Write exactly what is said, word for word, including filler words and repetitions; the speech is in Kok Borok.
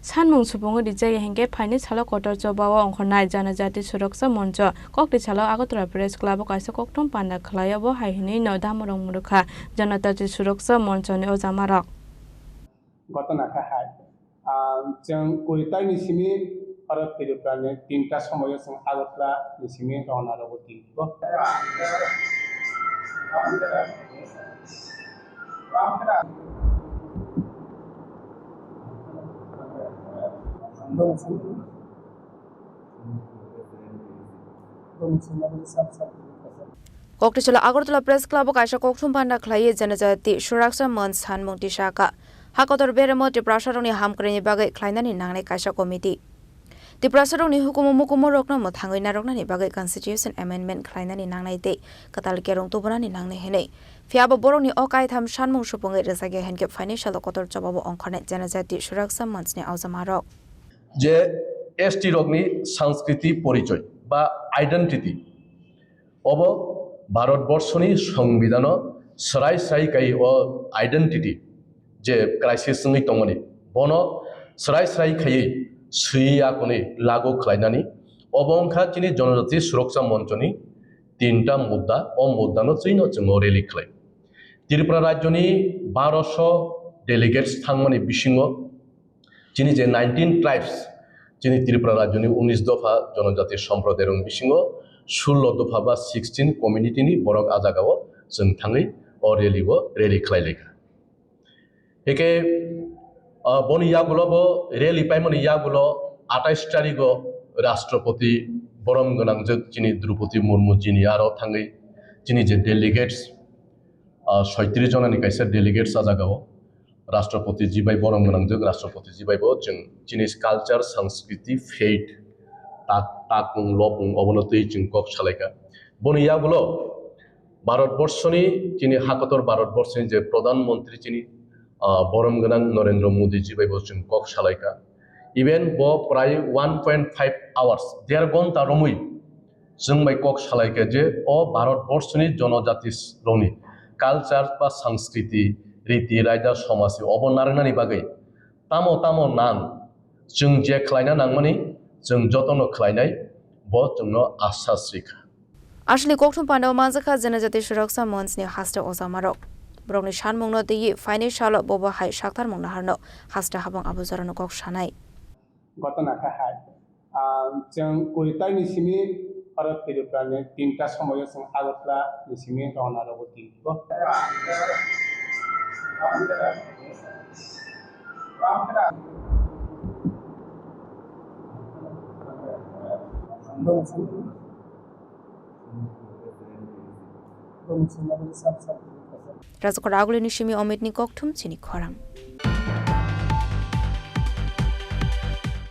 Sanmung supungwi rijak ya hinkhe phaini salo kotor chobao ongkhornai Janajati Suraksa Moncho kokti salo Agartala Press Club o kaisa kokthum panda khlai, obo hai hwnwi no Damorong Murukha Janajati Suraksa Moncho ni ojamarok. Gotona kha hai, ah, chwng kuri tai ni simi oro Tripura ni tinta somoyo chwng Agartala ni simi rwna rwgo tin. Kokti salo Agartala Press Club o kaisa kokthum panda khlaiwi Janajati Suraksa Monch sanmung tisaka. Hakotor beremo Tiprasarokni hamkraini bagwi khlainani nangnai kaisa committee. Tiprasarokni hukumu mukumu rokno mwthangwi narwknani bagwi constitution amendment khlainani nangnai tei kwtal kerong tubunani nangnai hwnwi. Phiya bo borokni o kaitham sanmung supungwi rwjakya hinkhe phaini salo kotor chobao ongkhornai Janajati Suraksa Monchni aujamarok. Je S T rokni sanskriti porichoy ba identity, obo Bharatborsoni Songbidhano swrai swrai kai o identity je crisis wngwi tongmani, bono swrai swrai khaiwi swiwi akonwi lagu khlainani. Obo wngkha chini Janajati Suraksa Monchoni tinta mudda, o muddano chwino chwng o rally khlai. Tripura rajyoni barosho delegates thangmani bisingo chini je nineteen tribes, chini Tripura rajyoni unis dopha Janajati Somprodayarokni bisingo sullo dopha ba sixteen community ni borok a jagao chwng thangwi o rally o rally khlai laikha. Eke, ah, boni yagulo bo rally paimani yagulo atais tarigo Rashtrapati borom gwnangjak chini Droupadi Murmu jini aro thangwi chini je delegates, ah, soitris jonani kaisa delegates a jagao Rashtrapati ji bai borom gwnangjak, Rashtrapati ji bai bo chwng chini culture, sanskriti, faith, tak-, takung, lopung obono twi chwng kok salaikha. Boni yagulo Bharatborsoni, chini hakotor Bharatborsoni je Pradhan Mantri chini, ah, borom gwnang Narendra Modi ji bai bo chwng kok salaikha. Even bo prai one point five hours, der ghonta romwi chwng bai kok salaikha je o Bharatborsoni Janajati rokni culture ba sanskriti, riti, raida, somaj obo narwknani bagwi tamo tamo nang, chwng je khlaina nangmani chwng jotono khlainai, bo chwngno asas rikha. Aswkni kokthum pandao manjakha Janajati Suraksa Monchni haste ojamarok. Borokni sanmungno twiwi phaini salo bobo hai saktarmung naharno haste habang abo jorano kok sanai. Gotona kha hai, ah, chwng kuri tai ni simi oro Tripura ni tinta somoyo chwng Agartala ni simi rwna rwgo tin. Rajakor Agulini simi Omitni kokthum chini khorang.